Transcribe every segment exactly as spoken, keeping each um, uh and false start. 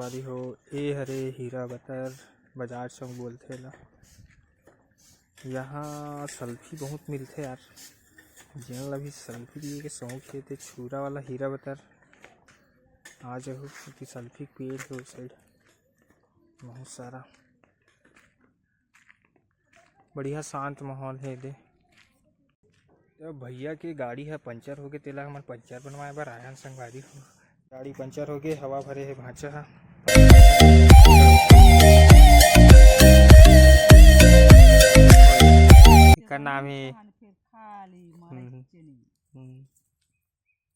अरे हो, ए हरे हीरा बतर, बाजार चौक बोलथे ला। यहाँ selfie बहुत मिलथे यार, जेन ला भी selfie लिए के शौक हे ते छुरा वाला हीरा बतर आ जाहू, क्योंकि selfie के पेड़ हे उस side बहुत सारा। बढ़िया शांत माहौल हे दे। तो भैया के गाड़ी ह पंचर होगे, तेला हमन पंचर बनवाए बर आयन संगवारी हो। गाड़ी पंचर होगे, हवा भरे हे भांचा ह। एकर नाम हे, हम्म, हम्म।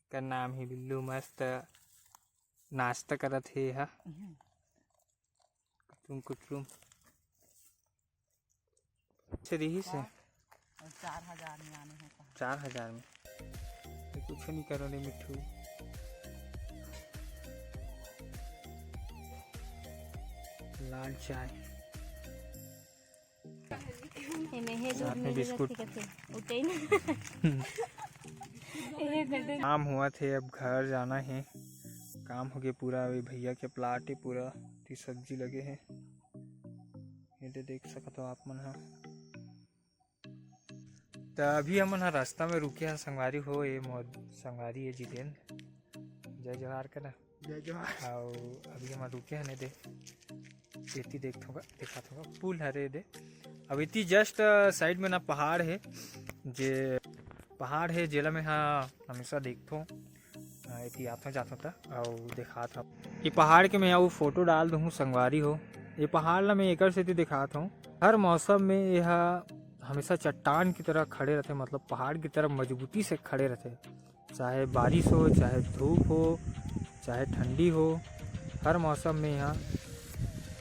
एकर नाम हे बिल्लू। मस्त नाश्ता करत हे एहा। कुटुम कुटुम। अच्छे रिहिस हे। चार हजार में आने हैं कहा। चार हजार में? ये कुछ नहीं करो रे मिट्ठू। लाल चाय। एमे हे जो साथ में मिल बिस्कुट। जाथे कथे, उठे ही नहीं। ये कर दे। काम हुआ थे, अब घर जाना है। काम हो गया पूरा, अभी भैया के प्लाट है पूरा, ती सब्जी लगे है। ये दे देख सकत हो आप मन ह। त अभी हमन ह रास्ता में रुके हन संगवारी हो, ये मोर संगवारी है जितेंद्र। जय जोहार करा। जय जोहार। अउ अभी हमन रुके हन दे, एती देखथों का, देखाथों का पुल हरे दे। अब एती just side में ना पहाड़ है, जे पहाड़ है जेला मैं हा हमेशा देखथों। अ, एती आथों जाथों त अउ देखात हव। ये पहाड़ के मैं अउ फोटो डाल दूँ संगवारी हो। ये पहाड़ ला मैं एकर सेती देखात हूँ, हर मौसम में ये हा हमेशा चट्टान की तरह खड़े रहते, मतलब पहाड़ की तरह मजबूती से खड़े रहते। चाहे बारिश हो, चाहे धूप हो, चाहे ठंडी हो, हर मौसम में यहाँ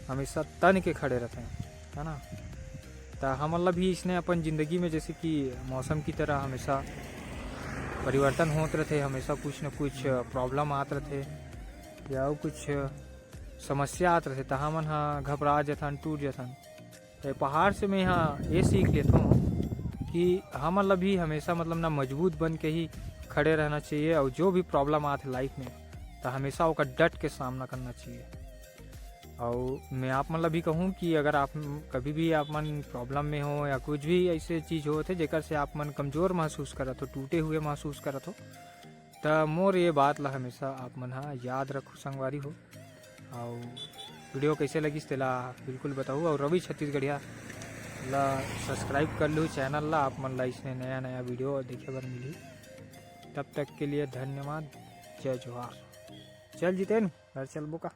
हमेशा तन के खड़े रहते हैं, है ना। त हमन ला भी इसने अपन ज़िंदगी में जैसे कि मौसम की तरह हमेशा परिवर्तन होत रहते, हमेशा कुछ न कुछ problem आत रहते या कुछ समस्या आत रहते, त हमन ह घबरा जथन, टूट जथन। ए पहाड़ से मैं यहाँ ये सीख लेता हूँ कि हमन ला भी हमेशा मतलब ना मजबूत बन के ही खड़े रहना चाहिए, और जो भी problem आत है life में, तो हमेशा ओकर डट के सामना करना चाहिए। और मैं आप मन ला भी कहूँ कि अगर आप कभी भी आप मन problem में हो या कुछ भी ऐसे चीज़ होत है जेकर से आप मन कमज़ोर महसूस करत हो, टूटे हुए महसूस करत हो, त मोर ये बात ला हमेशा आप मन ह याद रखो संगवारी हो। और video कैसे लगिस तेला बिल्कुल बताओ, और रवि छत्तीसगढ़िया ला subscribe कर लो channel ला, आप मन ला इसने नया नया video देखे बर मिलही। तब तक के लिए धन्यवाद, जय जोहार। चल जितेन, घर चलबो का?